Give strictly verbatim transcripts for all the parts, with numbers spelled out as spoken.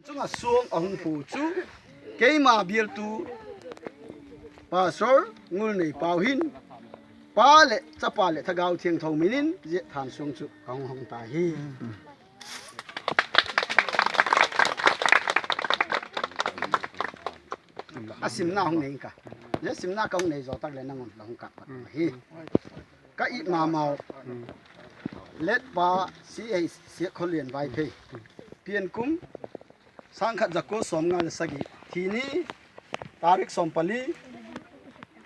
Chung ah suang a hung pu chu keima bialtu Pastor Ngulneipau hin, Pa leh Chapa leh Thagau Thiangtho min in zia than suang chu ka hung hong ta hi. A simna hung nei ing ka. Zia simna ka hung nei zaw tak leh nang un la hung kâp pat hi. Ka it ma mau. Letpa C H Siakholian Vaiphei. Pian kum sâng khat za kua sawmnga leh sagi. Thi ni, tarik sawm pali,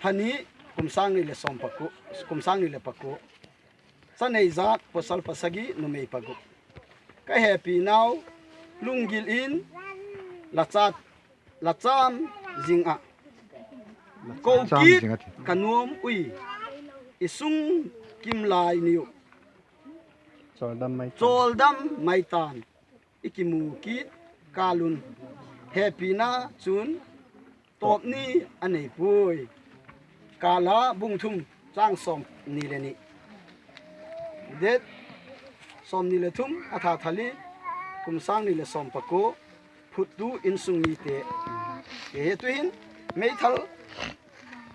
tha ni, kum sâng ni leh sawm pakua, kum sâng ni leh pakua. Cha nei zat, pawsal pasagi, numei pagup. Ka hepinau, lunggil in, la cham zing ah, ko kit ka nuam ui, i sung kim lai ni uh, chawldam mai ta'n, i kimu kit kâl un. Hepina chun tawp ni a nei puai. Kâl a bung thum chang sawmni leh ni, date sawmni leh thum a tha thali, kum sâng ni leh sawm pakua, phuttu insung mite. Hi tu'hin meithal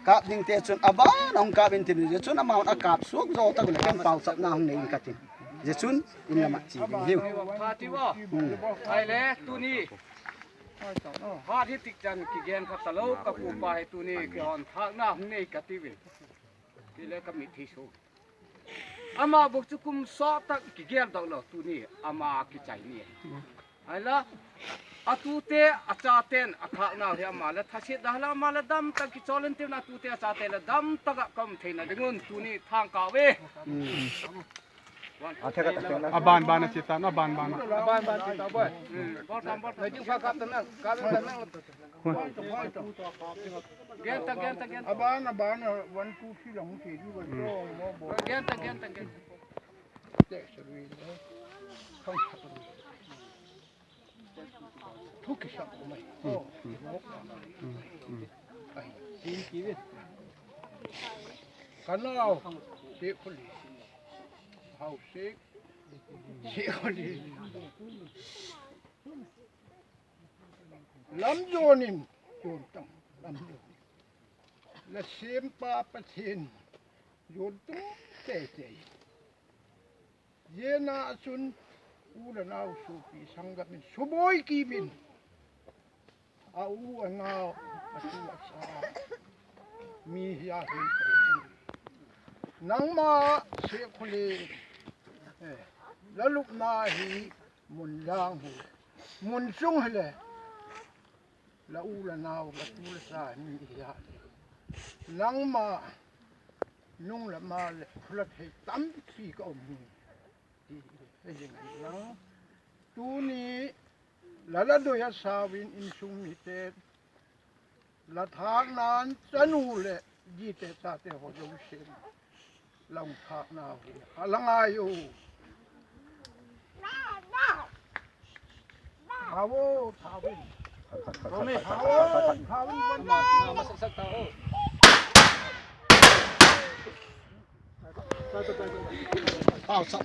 kâp dingte chun a ban a hung kâp intin, zia chun amau'n a kâp suak zaw tak leh ken pauchapna hung nei ing ka tin, zia chun in lam ah chia ding hiu. Ahile tuni hat hi tik chan kigen kha talo, ka pupa hi tuni kihon thâkna hung nei ka tiu in, ti le ka mitthi sua. Ama bûk chu kum sawt tak kigeldok lo, tuni ama kichai ni. Ahila, a tute, a chate'n a thâknau hi ama le thasiat da la, ama le dam tak kichawl intin, a tute a chate le dam tak ah ka um theina ding un tuni thangkau e. A ban ban a chia ta'n, a ban ban a. Gen ta, gen ta, gen ta. A ban, a ban a one, two, three la hung chia di. Gen ta, gen ta, gen. Thu kisak mai. Ka nau, Siakholi. Hau Siak, Siakholi. Lam zuan in, zuan tang, lam zuan in. La siampa Pathian zuan tung tete. Zia na ah chun u le nau suapi sanggam in subuai kit in, a u a nau, a tu a cha mi hi a hi. Nangma Siakholi, la lupna hi mun lang hi, mun chung hile, la u la nau, la tu la cha mi hi a hi. Nangma nung la ma leh khula thei tampi ka um hi. Tuni la la doi a sau in insung mite, la thâkna'n chanu leh zite chate haw zosia'n la hung thâknau hi a la ngai u. Thau o, thau in. Thau in, thau in.